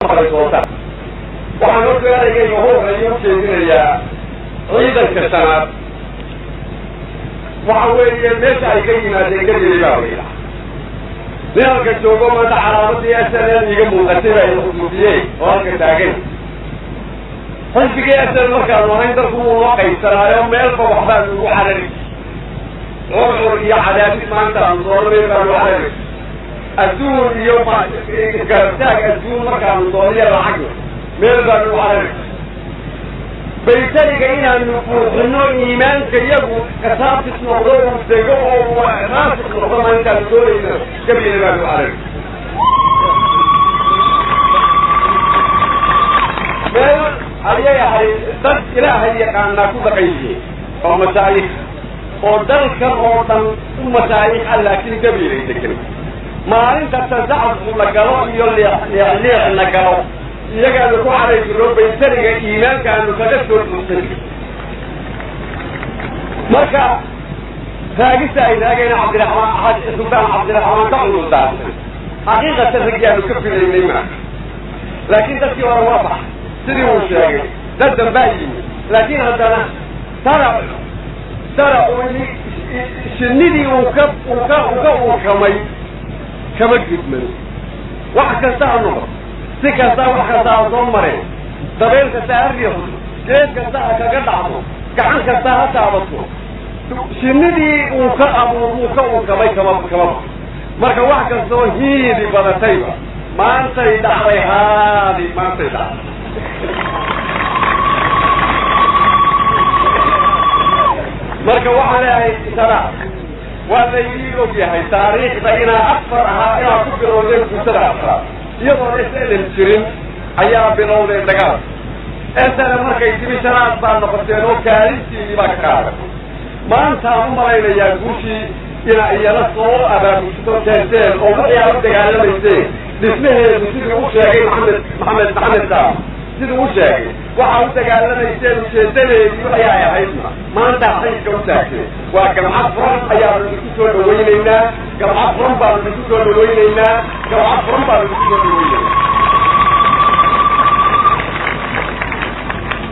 Maqli doontaan. Waxaan horta eraygayga horeeya u jeedinayaa ciidanka shanaad. Waxa weeye meesha ay ka yimaadeen Gabiley baa la yidhaha. Nin halka joogo maanta calaamadii SNL iiga muuqatay baa ila xusuusiyey oo halka taagan. Xisbigii SN markaanu ahayn, dalku wuu noo qaybsanaayo, meelba waxbaanu ugu carari. Curcur iyo cadaadis maanta aanu doono meel baanu carari, adduun iyo isgarabtaag adduun markaanu dooniyo lacagna meel baanu ugu carari. Baytariga inaanu buuxino, iimaanka iyagu kasaabtis noqdo, uu dego oo raasik noqdo maalintaanu doonayno, Gabiley baanu carari. Meel ayay ahayd dad Ilaahay yaqaanaa ku dhaqan yihiin oo mashaayikh oo dalkan oo dhan u mashaayikh ah, laakiin Gabiley degan. Maalinta tasacdu la galo iyo leecleecna galo, iyagaanu ku caray jirno, baytariga iimaanka aanu kaga soo buuxsan jir. Marka raagista ay raagayna Cabdiraxmaan, Sultaan Cabdiraxmaan ka cudur daartay. Xaqiiqatan raggii aanu ka filaynay maa, laakiin dadkii hore waa bax sidii uu sheegay, dad dambaa yimi, laakiin haddana tarac taracu shinidii uu ka uu ka uu ka uukamay kama gudman. Wax kasta ha noqdo, si kasta, wax kasta ha soo mareen, dabeel kasta ha riixdo, geed kasta ha kaga dhacdo, gacan kasta ha taabato, shinidii uu ka abuur uu ka uukamay kama. Marka wax kastoo hiidi badatayba maantay dhacday, haadi maantay dhacday. Marka waxaan leeyahay isana waa laydiin og yahay taariikhda inaa afar ahaa, inaa ku bilowdeen guutada afraad iyadoon SLM jirin ayaa bilowdeen dagaal. SLM markay timi shanaad baa noqoteen oo kaalintiinii baa ka qaaday. Maantaan u malaynayaa guushii inaa iyala soo abaabulsho keenteen oo wixii aad u dagaalamayseen dhismaheedu, sidii u sheegay Maxamed Saam, siduu u sheegay, waxaa u dagaalamayseen ujeedadeedii wixii ay ahaydna maanta xayiska u taagteen. Waa gamco furan ayaanu idinku soo dhawaynaynaa, gamco furan baanu idinku soo dhawaynaynaa, gamco furan baanu idinku soo dhawaynaynaa.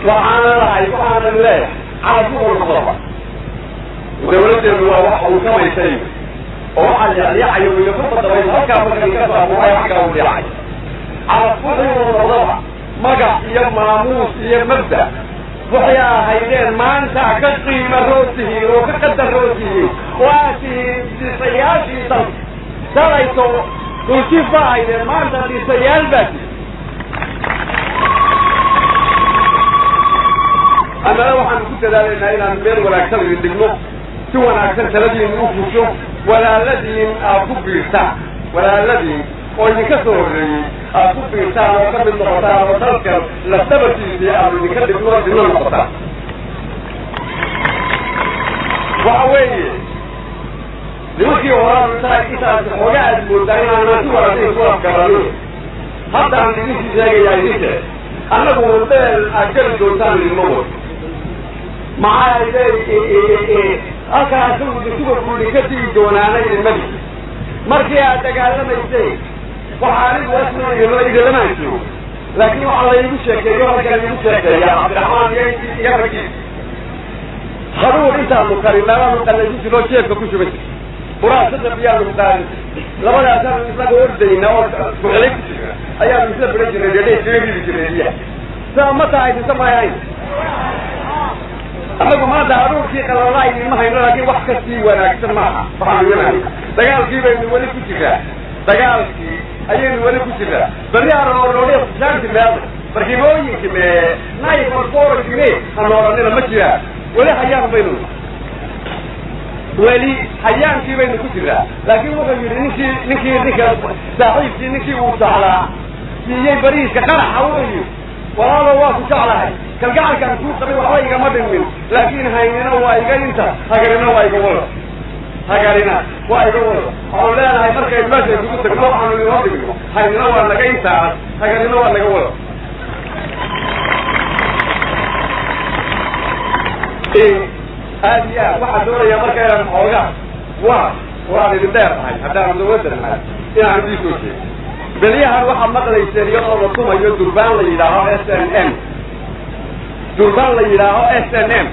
Waxaana lahay, waxaanan leeyahay, calaf wuxuu noqdaba dawladdeenu waa wax uukamaysay oo waxaa leecleecayo weynaku badabayn halkaa marka ka soo abuuray xaggaa u leecay. Calaf wuxuu noqdaba magac iyo maamuus iyo mabda waxay ahaydeen maanta ka qiima roo tihiin oo ka qadar roo tihiin oo aad tihiin dhisayaashii dalka. Shalayto dhuljiif baa ahaydeen, maanta dhisayaal baa tihiin. Annana waxaanu ku dadaalaynaa inaanu meel wanaagsan idin dhigno, si wanaagsan taladiinu u fusho, walaaladiin aad ku biirtaan, walaaladiin oo idinka soo horreeyey aad ku biirtaan oo ka mid noqotaan oo dalkan lafdabartiisii aanu idinka dhigno, idinla noqotaan. Waxa weeye nimankii horaanu intaa intaas xooga aad moodaa inaanaan si wanaagsan isu afgaranin. Haddaan idinkii sheegayaa idinke, annagu meel aad geli doontaan idinma wado. Maxaa halkaas suga buu idinka digi doonaana idinmadi. Markii aad dagaalamayseen waxa anigu asna idinlamaan joogo, laakiin waxaa laygu sheekeeyo, halkan igu sheekeeya Cabdiraxmaan iyo intii iyo raggiis, haruur intaanu karin labaanu qallaysin jirno, jeebka ku shuban jirta, quraasada biyaanu qaadin jirnay, labadaasaanu islaga ordayna oo buxlay ku jirna ayaanu isla baran jirnay, dheedhe iskaga ridi jirnay biyaha. Saa ma tahay mise mayahayn? Annagu maanta haruurkii qalalaa idinma hayno, laakiin wax kasii wanaagsan maaha waxaanu idin hayno. Dagaalkii baynu weli ku jiraa, dagaalkii ayaynu weli ku jiraa. Berri haroornoodhe saanti meelay barkimooyinki mee nayforforkine hanooranina ma jiraan. Weli hayaan baynu, weli hayaankii baynu ku jiraa. Laakiin wuxuu yidhi ninkii ninka saaxiibkii, ninkii uu jeclaa siiyey bariiska qaraxa, wuxuu yidhi: walaalo, waa ku jeclahay, kalgacalkaan kuu qabay waxba igama dhimin, laakiin haynina waa iga inta, hagarina waa iga wada, hagarina waa iga wada. Waxaanu leenahay markaynu meesha isugu tagno waxaanu inoo dhigno, haynina waa naga intaas, hagarina waa naga wada. Aad iyo aad waxaan doonayaa marka inaan xoogaa waan idin dheer ahay haddaanu dawladda nahay inaan idiin soo jeedo. Beryahan waxaad maqlayseen iyadoo la tumayo durbaan la yidhaaho SNM, durbaan la yidhaaho SNM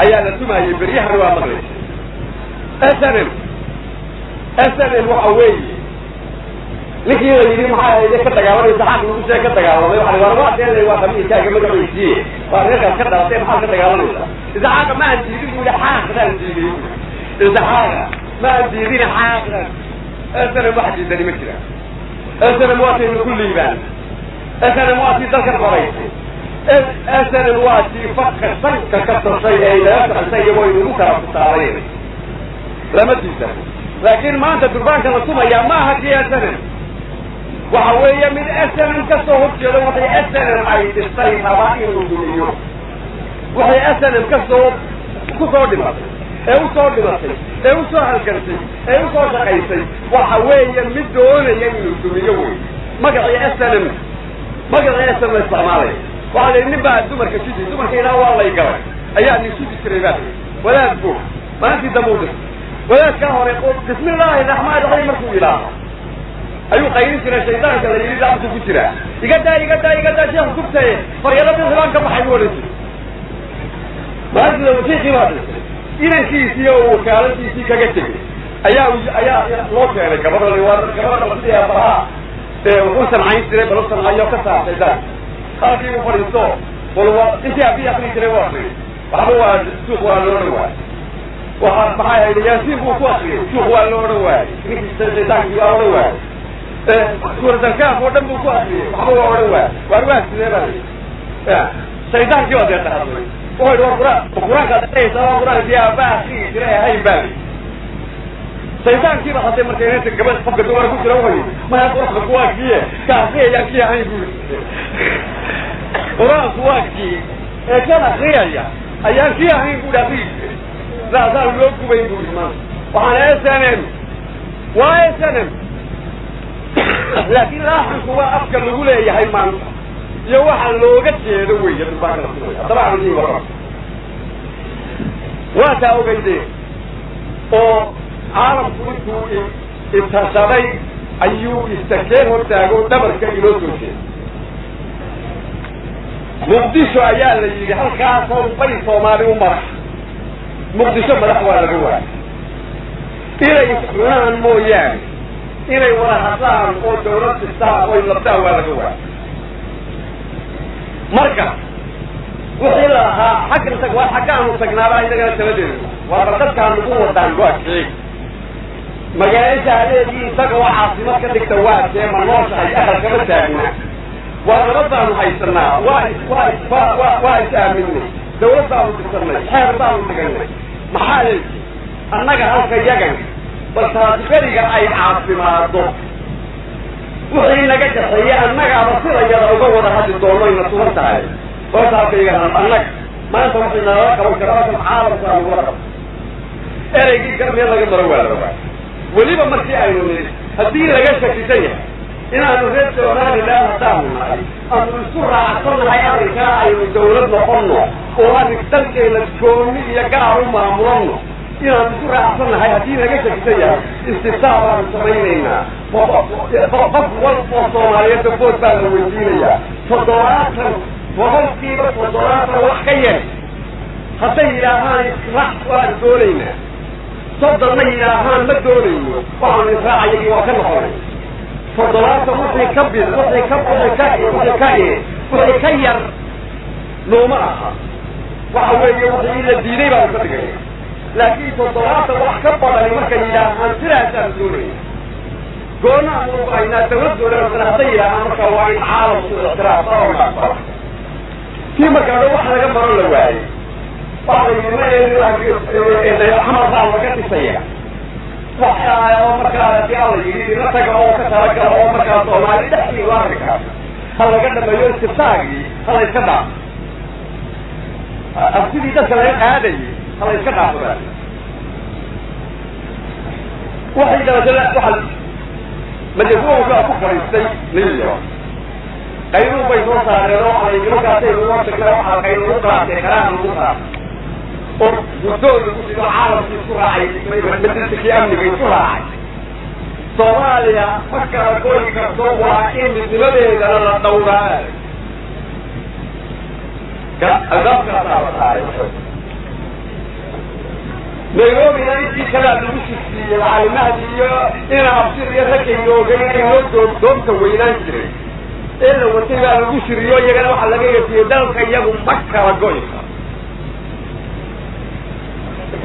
ayaa la tumayay beryahan, waa maqlayseen. SNM, SNM waxa weeye ninkii la yidhi maxaa hayde ka dagaalamaysa, xaq lagu sheeg ka dagaalamay. Waxa war waa dee waa qabiilkaaga magaciisiiye, waa reerkaas ka dhalatay, maxaad ka dagaalamaysaa? Isxaaqa ma aan diidin buu yihi, xaaqdaan diiday. Isxaaqa ma aan diidin, xaaqdan. SNM wax diidani ma jiraan. SNM waa taynu ku liibaan, SNM waa tii dalkan qoraysay, SNM waa tii fadka sanka ka toshay ee inaga soxisay iyagoo inugu kala tusaalaynay, lama diidan. Laakiin maanta durbaanka la tumayaa ma aha kii SNM, waxa weeye mid SNM ka soo horjeedo. Waxay SNM ay dhistay rabaa inuu dumiyo, waxay SNM kasoo ku soo dhimatay ee usoo dhimatay ee usoo halgantay ee usoo shaqaysay, waxa weeye mid doonaya inuu dumiyo. Wey magacii SNM, magacii SNM la isticmaalaya. Waxaa la yidhi nin baa dumarka sidi, dumarka ilaa waa lay galay ayaa nin sidi jiray baa wadaad bu maalintii dambe u dhintay. Wadaadkaa hore bismi illaahi raxmaan raxiim markuu yidhaaho ayuu qaylin jiray. Shaydaanka la yidhi daabku ku jiraa, iga daa, iga daa, iga daa, sheekh gubtaye, faryado bixi baan ka baxay buu odhan jiray. Maalintii dambe sheekii baa dhintay, inankiisii oo wakaaladiisii kaga tegey ayaa loo keenay gabadha. Waa gabadha sidii aabbahaa wuxuu sancayn jiray, bal u sancayo ka saar shaydaanka. Halkii uu fadhiisto bal intii aabbihi akri jiray waa akriyay, waxba waa suuq waa loo odhan waayey. Waxa maxay ahayd, Yaasiin buu ku akriyay, suuq waa loo odhan waayey, ninkii shaydaankii waa odhan waayey. Suuratalkaaf oo dhan buu ku akriyay, waxba waa odhan waayey. Waar waa sidee baa layidhi. Shaydaankii baa deeta hadlay, wuxuu yidhi war quraan, qur-aankaad akriyaysaa waa qur-aankii aabba akriyi jiray ahayn baa layidhi. Shaydaankii baa hadlay marka inanta gabadh qofka dumara ku jira, wuxuu yidhi maya, qur-aanku waa kiye ka akriyayaan kii ahayn buu yidhi. Qur-aanku waa kii ee kan akriyaya ayaan kii ahayn buu akriyi jiray, saasaan loo gubayn buu yidhi. Maanta waxaan SNM waa SNM, laakiin laaxanku waa afka lagu leeyahay maanta iyo waxa looga jeedo weeye durbaanka la tumaya. Haddaba aan idiin warramo, waa taa ogeyde oo caalamku intuu itashaday ayuu istakeen hortaago dhabarka inoo soo jeeday. Muqdisho ayaa la yidhi halkaasoo bay Soomaali u madax, Muqdisho madax waa laga waayay. Inay iscunaan mooyaane inay wada hadlaan oo dawlad dhistaan oy labdaan waa laga waayay. Marka wixii la lahaa xaggan tag, waa xaggaanu tagnaabaa inagana taladeedu waa bal dadkaan nagu wadaan waa kee magaalada haleegii isaga oo caasimad ka dhigta, waa kee ma nooshahay, aqal kama taagna, waa nabad baanu haysanaa, waa is aaminay, dawlad baanu dhisanay, xeer baanu dhiganay. Maxaa leeyi annaga halka yagan bal taasi beriga ay caafimaado wixii naga jaxeeye annagaaba sida yada uga wada hadli doono ayna tuban tahay. Horta halka yagan annaga maanta waxay nalala qaban karaa halkan caalamka nagula qabo. Ereygii gar meel laga maro waa la rabaa. Weliba markii aynu nidhi haddii laga shakisan yahay inaanu reer Somaliland haddaanu nahay aanu isku raacsannahay arrinkaa, aynu dawlad noqonno oo arrin dalkeena gooni iyo gaar u maamulanno inaanu isku raacsannahay, haddii laga shakisan yahay istiftaa baanu samaynaynaa. Qof walba oo Soomaaliyeedba vote baa la weydiinayaa. 70% wax ka yar hadday yidhaahaan israac waanu doonaynaa, 30-na yidhaahaan ma doonayno, waxaanu israacayagii waa ka noqonay. 70 wixii ka bid wixii ka yar nooma aha, waxa weeye wixii la diiday baanu ka dhigay. Laakiin 70 wax ka badani markay yidhaahaan sidaasaanu doonayna, goona aanu go'aynaa, dawlad goona hadday yidhaahaan, marka waa in caalamku ictiraaf oo aqbala. Tii markaa dhan wax laga maro la waayey, waxa la yidhi Xamar baa laga dhisaya wax oo markaa hadii alla yidhi la taga oo ka talagala oo markaa Soomaali dhexdiidu arrinkaas ha laga dhameeyo, istiftaagii ha la iska dhaafo, afsidii dadka laga qaadayay ha la iska dhaafo. Baa waxay dabatana waxa majafuuka ku fadhiistay New York, qaynuun bay soo saareen oo ay nimankaasay uga tagnay. Waxaa qaynuun u qaatay, qaraar lagu qaatay oo guddoon lagu sido, caalamkii isku raacay, majliskii amniga isku raacay. Soomaaliya ma kala goy karto, waa in midnimadeedana la dhowraa. Albaabkaasaa la saaray. Nairobina intii kalaa lagu sisiiyey Cali Mahdi iyo ina Abshir iyo raggay oogay inay noo doobta weynaan jiray ee la watay baa lagu shiriyo. Iyagana waxaa laga yeesiyey dalka iyagu ma kala goy karo.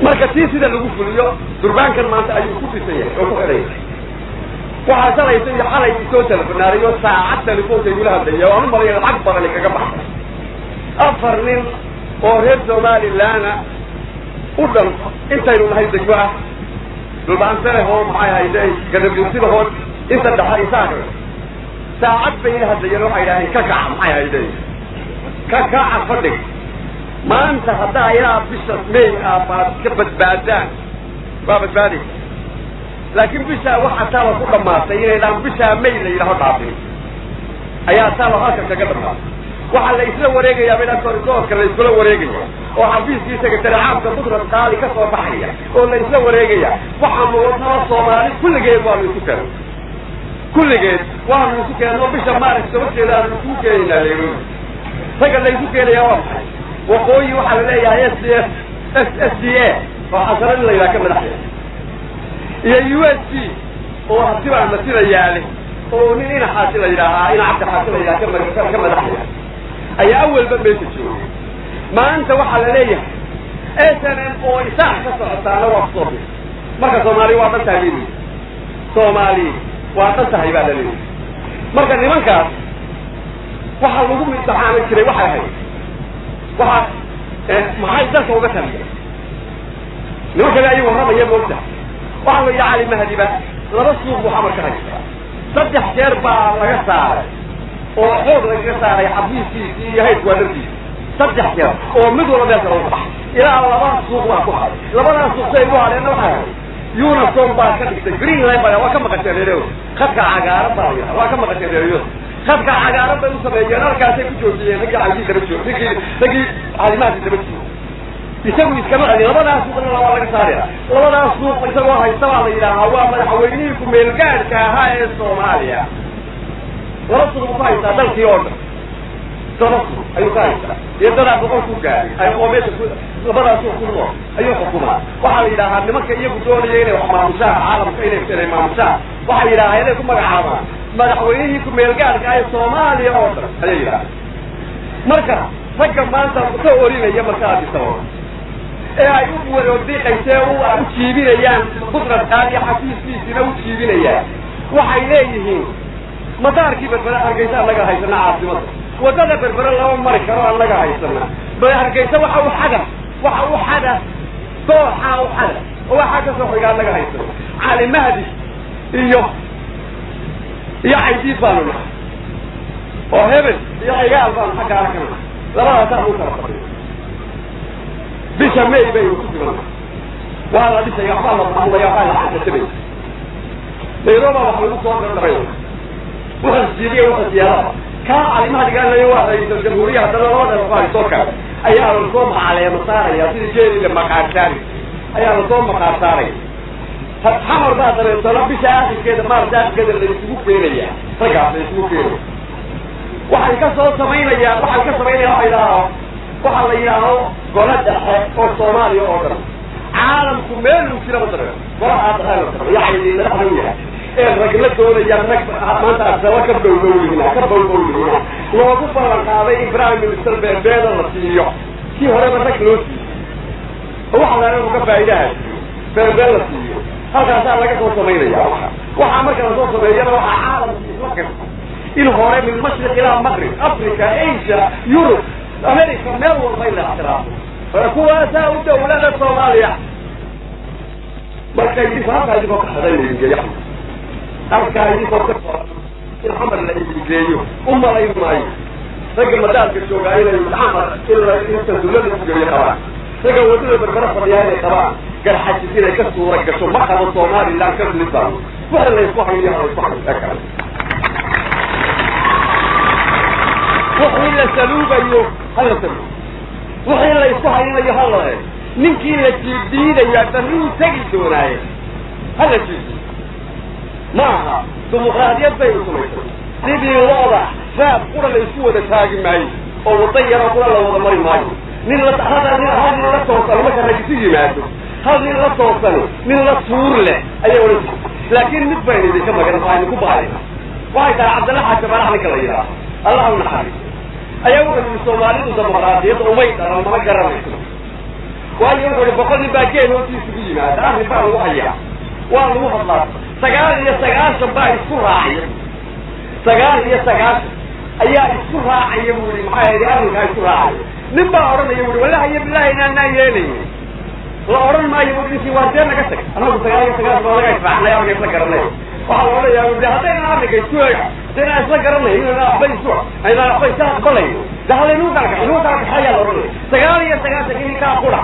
Marka tii sida lagu fuliyo, durbaankan maanta ayuu ku dhisan yahay oo ku xidhan yahay. Waxaa shalaysa iyo xalay isoo telefonaarayo, saacad telefoonka igula hadlaya oo aan u malaya lacag badani kaga baxday, 4 nin oo reer Somalilandna u dhan intaynu nahay degmo ah, Dhulbaansanehoo maxay hayde, Gadabuursidahoo inta dhaxa isaaq. Saacad bay ila hadlayeen. Waxay idhaaheen, "Ka kaca, maxay hayde, ka kaca fadhig maanta. Haddaa ilaa bisha May ah baad ka badbaadaan, waa badbaadaysa, laakiin bishaa waxaa taaba ku dhamaatay inay dhaan bishaa May la yidhaho dhaafin ayaa taaba halkan kaga dhamaatay. Waxaa la isla wareegayaa bay dhaan, corridorka la iskula wareegaya oo xafiiskii secretary caamka Butrus Qaali ka soo baxaya oo la isla wareegaya. Waxaanu wadnaa Soomaali kulligeed waanu isu keeno, kulligeed waanu isu keenno. Bisha Maaris 10-keeda aanu isugu keenaynaa Nairobi. Ragga la isu keenaya waa maxay? Waqooyi waxaa la leeyahay S D F, S S D A oo xasaro in la yidhaha ka madaxya, iyo USC oo hatibaa matida yaale oo nin ina Xaashi la yidhaahaa, ina Cabdi Xaashi la yidhaha ka madaxya ayaa awalba meesha joogay. Maanta waxaa la leeyahay SNM oo Isaaq ka socotaana waa kusoo bir. Marka Soomaali waa dhan tahay bay, Soomaali waa dhan tahay baa la leeyahay. Marka nimankaas waxaa lagu imtixaami jiray waxay ahayd waxa maxay dalka uga taliya. Nimankale ayay warramaya, moogta. Waxaa la yidhi Cali Mahdiba laba suuq buu Xamar ka haystaa. Saddex jeer baa laga saaray oo xoog lagaga saaray xafiiskiisii iyo haydku waa dharkiisi, saddex jeer oo mid walba meesha lagu baxay. Ilaa laba suuq baa ku haday. Labadaas suuq say ugu hadheenna waxay ahayd UNISOM baa ka dhigtay green line baa. Waa ka maqasheen reereyo, khadka cagaaran baa la yidhaha. Waa ka maqasheen reereyo, khadka cagaaran bay u sameeyeen. Halkaasay ku joojiyeen raggii Cali daba joog, raggii Calimahdi daba joog. Isagu iskama celin. Labadaas suuqna waa laga saaraya. Labadaas suuq isagoo haysta baa la yidhaahaa waa madaxweynihii ku-meelgaadhka ahaa ee Soomaaliya. Laba suuq buu ku haystaa dalkii oo dhan, laba suuq ayuu ka haystaa iyo dadaa 100 ku gaaray oo meesha labadaas suuq ku nool ayuu xukumaa. Waxaa la yidhaahaa nimanka iyagu doonaya inay wax maamushaan, caalamka inay maamushaan, waxay yidhaahaa inay ku magacaabaan madaxweynihii ku-meelgaadhka ee Soomaaliya oo dhan ayay yidhaha. Marka ragga maanta ka orinaya marka Addis Ababa ee ay u waroodiiqaysee u jiibinayaan Butrus Qaali xafiiskiisiina u jiibinayaan, waxay leeyihiin madaarkii Berbere Hargeysa annaga haysana, caasimada waddada Berbere lama mari karo, annaga haysana. Hargeysa waxa u xada, waxa u xada dooxa u xada oo waxaa kasoo xiga annaga haysana. Cali Mahdi iyo Caydiid baanu nahay oo hebel iyo Cigaal baanu xaggaana ka nahay. Labadaasaa lagu kala fadhiyo. Bisha May baynu ku simannahay. Waa la dhisaya, waxbaa la maamulaya, waxbaa la xakatabaya. Nairobi wax lagu soo dardharay, wuxuu siiriya, wuxuu siyaaraba kaa Cali Mahdigaanay waa ra'iisul jamhuuriya. Haddana labada waxaa soo kale ayaa la soo macaleema saaraya, sidii geeli la maqaar saari ayaa lasoo maqaar saaraya. Xamar baa dabeetana bisha aakhirkeeda, Maarta aakhirkeeda, la isugu keenaya raggaas, la isugu keenaya. Waxay ka soo samaynayaan, waxay ka samaynayaan waxa yidhaaho, waxaa la yidhaaho golo dhexe oo Soomaaliya oo dhan, caalamku meel uu jiraba dareero golahaa dhexe la sameeyo, yacni madaxda u yahay ee rag la doonayaan, rag maanta Addisababa ka dhowdhowyihiin, ka bowbowyihiin, loogu ballan qaaday in prime minister beebeeda la siiyo. Kii horeba rag loo siiyey oo waxa la ka faa'iidaha beebeen la siiyo. Halkaasaa laga soo samaynaya. Waxaa marka lasoo sameeyana waxaa caalamku isla garta in hore min mashriq ilaa maqrib, Africa, Asia, Yurub, America, meel walba in la ixtiraafo kuwaasaa u dawlada Soomaaliya. Marka idinku halkaa idinkoo ka xaday la idin geeyo, halkaa idinkoo ka in Xamar la idin geeyo u malayn maayo. Ragga madaalka joogaa inay Xamar in la inta dawlada ku geeyo qabaan, ragga waddada Berbera fadhiyaa inay qabaan Garxajis inay ka suura gasho ma qabo. Somaliland ka mid baa waxa la isku hayo, la isku hayo kale. Wixii la saluugayo hala saluugo, wixii la isku haynayo hala eego. Ninkii la jiiddiidayaa barruu tegi doonaaye hala jiiddiido. Maaha dimuqraadiyad baynu samaysay. Sidii looda raab qura la isku wada taagi maayo oo wadda yaroo qura la wada mari maayo. Nin la hada nin hal nin la toosan marka rag isu yimaado, hal nin la toosani nin la tuur leh ayay odhan jirtay. Laakiin mid baynu idinka magan aynu ku baahayna waxay tahay Cabdalla Xaaji Barax ninka la yidhaaho, Allah u naxariiso, ayaa wuxuu yihi Soomaalidu dimuqraadiyadda umay dhalan, mana garanayso. Waayo wuxuu ihi 100 nin baa geel hoosii isugu yimaada, arrin baa lagu hayaa, waa lagu hadlaa, 99 baa isku raacaya, 99 ayaa isku raacaya buu yihi. Maxaa yidhi arrinkaa isku raacaya? Nin baa odhanaya bui wallahi iyo billahi inaanaan yeelaynin. La odhan maayo bui ninkii waa dee naga tag, annagu 99 baa naga israacnay, arrinka isla garanay. Waxaa la odhanayaa bui haddaynan arrinka isku haddaynan isla garanayn inaan waxba isu aynaan waxba iska aqbalayno de halaynuu kala kax inuu kala kaxeeyaa la odhanaya. 99 ninkaa qura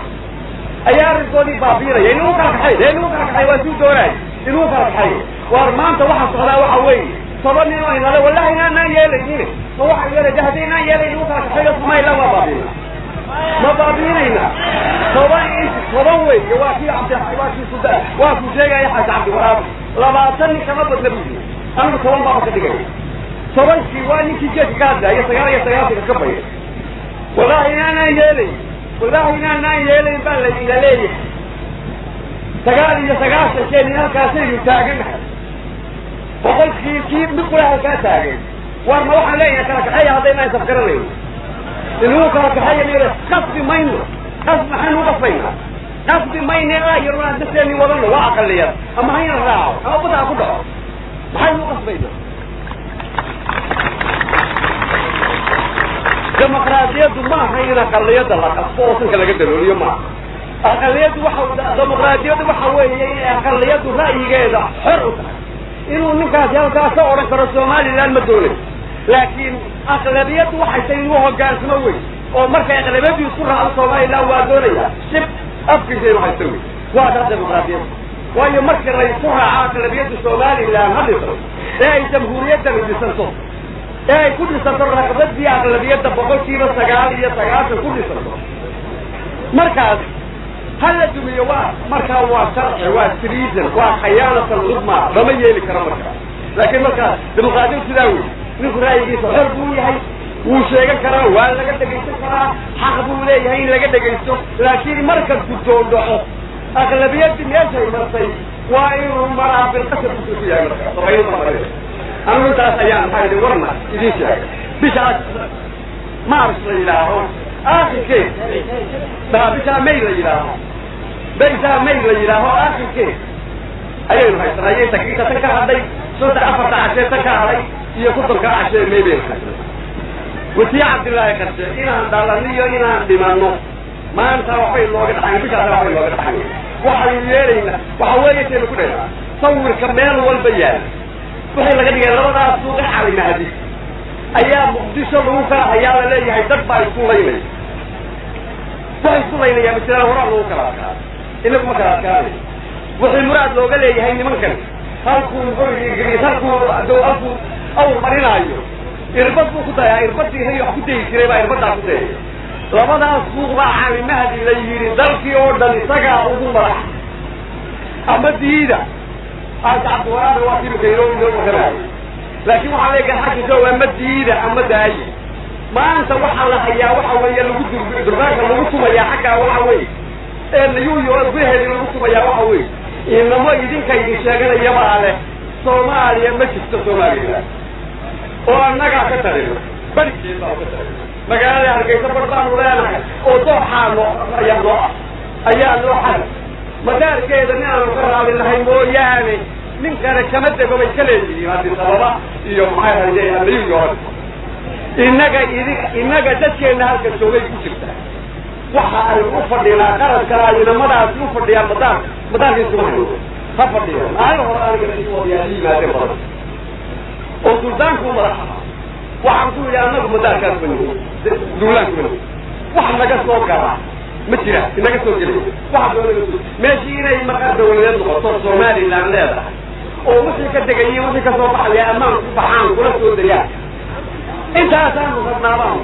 ayaa arrinkoodii baabiinaya, inuu kala kaxay dee inuu kala kaxay waa suu doonaay inuu kala kaxay. Waar maanta waxa socdaa waxa weeye 10 nin oo inale wallahi inaanaan yeelaynin, ma waxaan yeelay de haddaynaan yeelayn inuu kala kaxayo Somaliland waa baabiina, ma baabiinayna. 10 10 wey, waa kii cabdi, waa kii suda, waa kuu sheegaya Xaaji Cabdiwaraabi 20 nin kama badna buu yidhi, anigu 10 baaba ka dhigaya. 10-kii waa ninkii geedka ka hadlaaya, 99-ka ka bayay. Wallahi inaanaan yeelayn, wallahi inaanaan yeelayn baa la leeyahay. 99-keeni halkaasaynu taaganahay, 100-kii kii mid qura halkaa taagan. War ma waxaan leeyahay kala kaxeeya haddaynaan isafgaranayno, inuu kala kaxeeya miyada qasbi mayno, qasbi maxaynu qasbaynaa? Qasbi mayne yaruna dasteeni wadano waa aqaliyad, ama hayna raaco ama badda ha ku dhaco, maxaynu qasbaynaa? Dimuqraadiyaddu maaha in aqaliyadda la qasbo oo sanka laga dalooliyo maaha. Aqaliyaddu waxa dimuqraadiyaddu waxa weeye inay aqaliyaddu ra'yigeeda xor u tahay, inuu ninkaasi halkaas ka odhan karo Somaliland ma doonayo, laakiin aqlabiyaddu waxay tahay inuu hogaansamo wey, oo markay aqlabiyaddu isku raacdo Somaliland waa doonaya shib afkiisa inuu haysto wey. Waa taa dimuqraadiyaddu. Waayo markii la isku raaco aqlabiyaddu Somaliland ha dhiso ee ay jamhuuriyaddani dhisanto ee ay ku dhisanto raqbadii aqlabiyadda 99% ku dhisanto, markaas ha la dumiyo waa markaa waa sharci, waa treason, waa khayaanatan cudma, lama yeeli karo markaa. Laakiin markaa dimuqraadiyadu sidaa wey, ninku ra'yigiisa xor buu yahay, wuu sheegan karaa, waa laga dhegaysan karaa, xaq buu leeyahay in laga dhegaysto. Laakiin marka guddoon dhaco aqlabiyaddii meeshay martay waa inuu maraa bilqasab ku yahay markaa sabaynu marin. Anigu intaas ayaan maxaa idin warna idiin sheegay. Bishaas Mars la yidhaaho aakhirkeed baa bishaa May la yidhaaho, bishaa May la yidhaaho aakhirkeed ayaynu haysanaa iyo inta inta tan ka hadhay shanta afarta cashee tan ka hadhay iyo 30-ka cashee May baynu haysanaa. Wasiye Cabdillaahi Qarshe inaan dhalaniyo inaan dhimanno maanta waxbay nooga dhaxayn, bishaas waxbay nooga dhaxayn. Waxaynu yeelaynaa waxa weeye saynu ku dhehnaa sawirka meel walba yaala waxay laga dhigay labadaas suuqa Cali Mahdi ayaa Muqdisho lagu kala hayaa, la leeyahay dad baa isku laynaya. Waxay isku laynayaa ma jiraan, horaa lagu kala adkaado, inagu ma kala adkaanayo. Wixii muraad looga leeyahay nimankan halkuu muxuu Ingiriis halkuu halkuu awr marinaayo irbad buu ku dayaa, irbadii hay wax ku dayi jiray baa irbaddaa ku dayaya. Labadaas suuq baa Cali Mahdi la yidhi dalkii oo dhan isagaa ugu madax ama diida. Xaaji Cabdiwaraabe waa kii imika inoo inoo warramaayo, laakiin waxaa leeyahay xagga jooga ama diida ama daaye. Maanta waxaa la hayaa waxa weeye lagu durbaanka lagu tumayaa xaggaa waxa weeye ee New York gudaheedii lagu tumayaa waxa weeye inamo idinka idin sheeganayabaa leh Soomaaliya ma jirto Somaliland oo annagaa ka talino, barigeed baa ka talino, magaalada Hargeysa bar baanu leenahay oo dooxaa noo ayaa noo ah ayaa noo xal madaarkeeda nin aanu ka raali nahay mooyaane nin kale kama dego bay ka leeyihiin Addis Ababa iyo maxay hayde New York. Innaga idin innaga dadkeenna halka joogay ku jirtaa waxa ay u fadhinaa qaranka ay inamadaasi u fadhiyaan madaarka madaarka isuma hayno ha fadhiyaan. Maalin hore aniga wadayaa yimaadeen badan oo suldaanku madax ahaa, waxaan ku yidhi annagu madaarkaas ma nihin, duulaanku ma nihin, wax naga soo galaa ma jira, inaga soo gelay waxa doona meeshii inay maqar dawladeed noqoto Somaliland leedahay oo wixii ka degayay wixii ka soo baxaya ammaan ku baxaan kula soo degaan, intaasaanu rabnaabaan.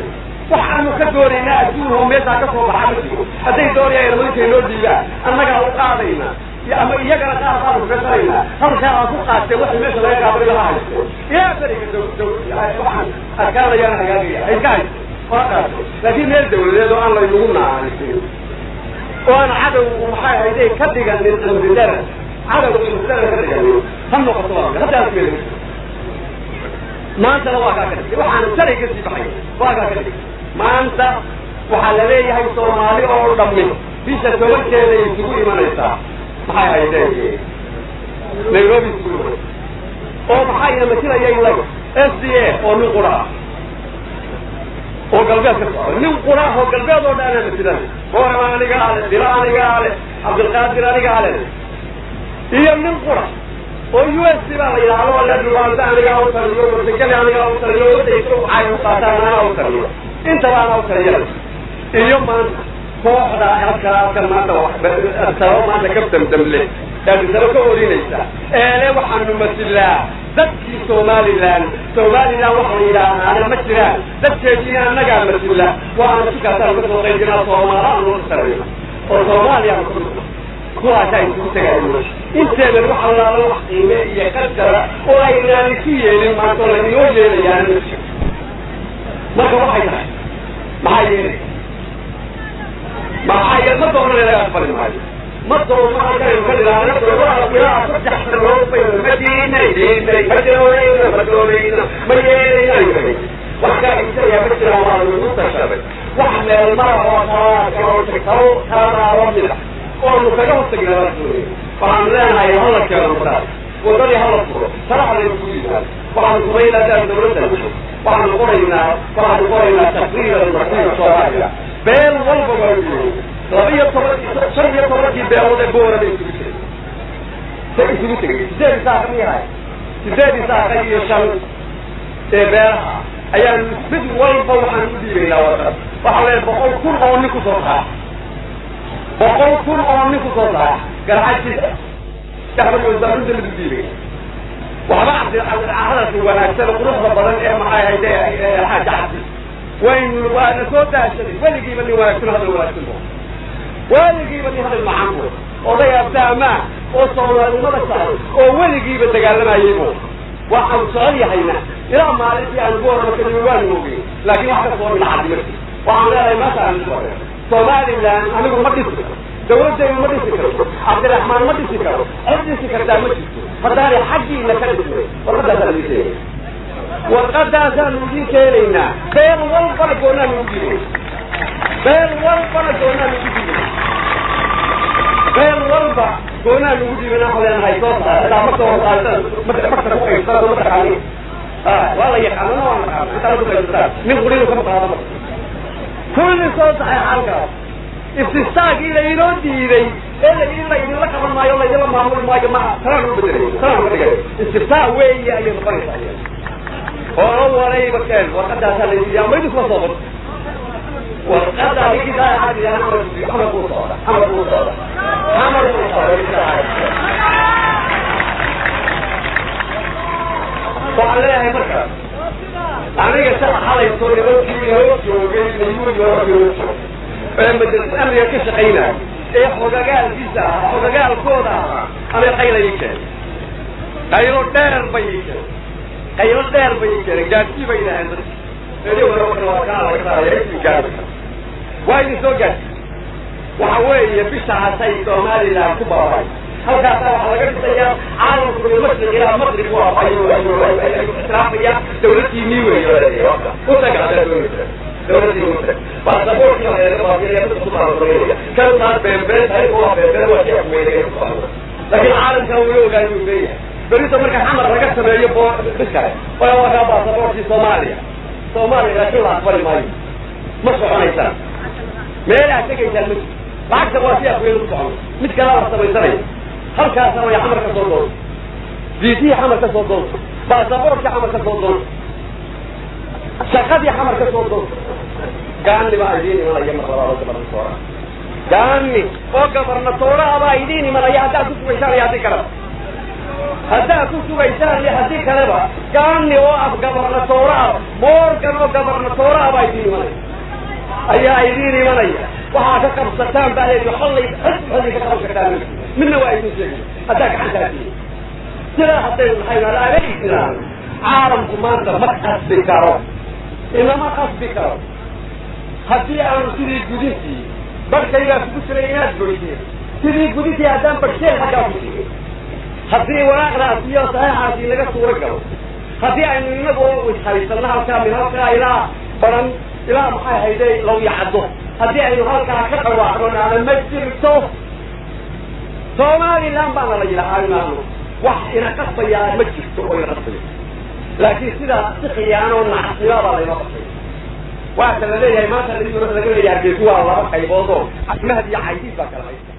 Waxaanu ka doonaynaa adduun oo meeshaa ka soo baxa ma jiro. Hadday doonayaan inamadinka inoo dhiibaan annagaa u qaadaynaa. Ama iyagana qaar baanu kaga daraynaa, halkaa aan ku qaatee waxay meesha laga qaaday laha hayste ilaa beriga waxaan adkaanayaan hagaagaya ha iska hayste waa qaatay. Laakiin meel dawladeed oo aan laynagu naanisin oo aan cadowgu maxay hayday ka dhiganin cimridara, cadowga cimridara ka dhiganin ha noqoto. Haddaas meel maantana waa kaa ka dhigtay, waxaan shalay ka sii baxay waa kaa ka dhigtay. Maanta waxaa la leeyahay Soomaali oo dhammi bisha 10-keeda isugu imanaysaa, maxay haydeen, Nairobi isugu imanaysa. Oo maxaa ina matilaya inaga? SDA oo nin qura ah oo galbeed ka socda, nin qura ah oo galbeed oo dhan anaa matilanay. Boorama aniga ale, Dila aniga ale, Cabdilqaadir aniga ale, iyo nin qura oo USC baa la yidhaahdo le Dhulbaanta anigaa u taliyo, Warsigale anigaa u taliyo, wadaysa waxay u qaataan anaa u taliyo, intaba anaa u taliya. Iyo maanta kooxda halka halkan maanta Addis maanta ka damdamle, Addis ka orinaysa eele waxaanu masilaa dadkii Somaliland. Somaliland waxa la yidhaahaana ma jiraan, dadkeediina annagaa masila, waana sikaasaan ka soo qaybinaa, Soomaalaanu ka sarayna oo Soomaaliyaanu ka midna. Kuwaasaa isugu tagaayo inteedan wax allaala wax qiime iyo qadara oo aynaan isu yeelin maanta oo lainoo yeelayaana ma jiro. Marka waxay tahay maxaa yeelay, maxaa yeel ma doono laga aqbali maayo, ma doono halkanaynu ka dhilaana ilaa 3 sanood baynu ma diinay diinay, ma doonayno, ma doonayno, ma yeelayno aynu hay wax kaa iibsanayaa ma jiraan. Waa lagu tashaday wax meel mara oo talaaka oo talo taladaa mid ah oonu kaga hortagnaa baan doonaya. Waxaanu leenahay hala keeno madaar waddadii, hala furo talaha laysugu yimaado. Waxaanu samaynaa daan dawladda, waxaanu qoraynaa, waxaanu qoraynaa taqriiran masiir Soomaaliya. Beel walba waa u yeeray, 12, 15-kii beelood ee Boora bay isugu tegay, say isugu tegay sideed isaaqa miyahay, sideed isaaqa iyo shan ee beelaha ayaanu mid walba waxaanu u dhiibaynaa warqad. Waxaa leeyahay 100,000 oo nin kusoo saara, 100,000 oo nin kusoo saara Garxajis wasaaradda lagu dhiibay. Waxba hadalka wanaagsan quruxda badan ee maxay hayde Xaaji Cabdi waynu waana soo daashaday. Weligiiba nin wanaagsan, hadal wanaagsan bo, weligiiba nin hadal macaan bo, oday abtaamaa oo soomaalinimada jecel oo weligiiba dagaalamayay bo. Waxaanu jecel yahayna ilaa maalintii aan Boorama ka nimi waanu ogey, laakiin wax ka soo dhinaca ma jirto. Waxaan leedahay maanta aan isku Somaliland anigu ma dhisi karo, dawladdaydu ma dhisi karto, Cabdiraxmaan ma dhisi karo, cid dhisi kartaa ma jirto haddaanay xaggiina ka dhisnay. Warqaddaasaan idin keenay, warqadaasaanu idin keenaynaa. Beel walbana goonaanu ugu dhiibay, beel walbana goonaanu ugu dhiibay, beel walba goonaanu ugu dhiibay. Waxaan leenahay soo saar ilaa marka hore qaadatan marka ku qaybsana ma taqaanin, waa la yaqaanana, waa naqaana intaa ku qaybsataan nin qurinu kama qaado. Marka kulli soo saxay halkaas iftistaagii lainoo diiday ee la yidhi laydinla qaban maayo, laydinla maamuli maayo, ma talaan u bedelay, talaan uga dhigay istiftaa weeye ayay noqonaysaa. Horo warayba keen warqadaasaa la yidhi ama idinkuma soo qorto warqadaa. Ninkii daacad xamar buu socda, xamar buu socda, xamar buu socda. Waxaan leeyahay marka aniga shala xalayto nimankii inoo joogay New York inoo joogay ee madrasad amniga ka shaqaynaya ee xogagaalkiisa ahaa, xogagaalkooda ahaa, ama qayla ii keenay, qaylo dheer bay ii keenay, qaylo dheer bay ii keenay. Gaadhsii bay yidhaaheen dadki waa idin soo gaadhsi. Waxa weeye bishaasay Somaliland ku baabay, halkaasaa waxaa laga dhisayaa caalamku min mashriq ilaa maqrib waa ayuu ictiraafaya dawladdiinii weeye. Utaga haddaad doonaysa dawladdiini utag, baasaboorkii baa laga baabiinaya, dadka ku baasameynaya kan taas beenbeen tahay, waa beenbeen, waa sheekh weyne ku socda, laakiin caalamkan wuu ogaay uu leeyahay. Berito marka xamar laga sameeyo bo mid kale waa kaa baasaboorkii Soomaaliya, Soomaaliya laakiin la aqbali maayo. Ma soconaysaan, meelaha tegaysaan ma jirto, lacagta waa si afweyn ku socono, mid kalaa la samaysanaya. Halkaasna way xamar ka soo doonto, viisihii xamar ka soo doonto, baasaboorkii xamar ka soo doonto, shaqadii xamar ka soo doonto. Gaani baa idiin imanaya mar labaad oo gabarnatoora, gaani oo gabarnatooraa baa idiin imanaya haddaad ku sugaysaan iyo haddii kaleba, haddaad ku sugaysaan iyo haddii kaleba, gaani oo af gabarnatoora ah, Morgan oo gabarnatoora ah baa idiin imanaya, ayaa idiin imanaya. Waxaa ka qabsataan baa leedi xollay xod xolli ka qaban kartaa ma jirto. Midna waa idin sheegaya, haddaa gacantaa tihiin sidaa haddaynu nahay alaaleysnaan, caalamku maanta ma qasbi karo, inama qasbi karo. Haddii aanu sidii gudintii barhkaygaa kugu jiray inaad goyseen, sidii gudintii haddaan barhkeen xaggaa ku jirin, haddii waraaqdaasi iyo saxiixaasi laga suuro galo, haddii aynu inagu ishaysanno halkaa min halkaa ilaa baran ilaa maxay hayday law yacaddo, haddii aynu halkaa ka dhawaaqno naana ma jirto Somaliland baana la yidhahaa inaanu wax ina qasbayaa ma jirto oo ina qasbaya, laakiin sidaa si khiyaanoo nacasnimo baa laynoo qasbaya. Waa ka la leeyahay maanta laga leeyahay Hargeysa waa laba qaybood oo Mahad iyo Caydiid baa kala haysta.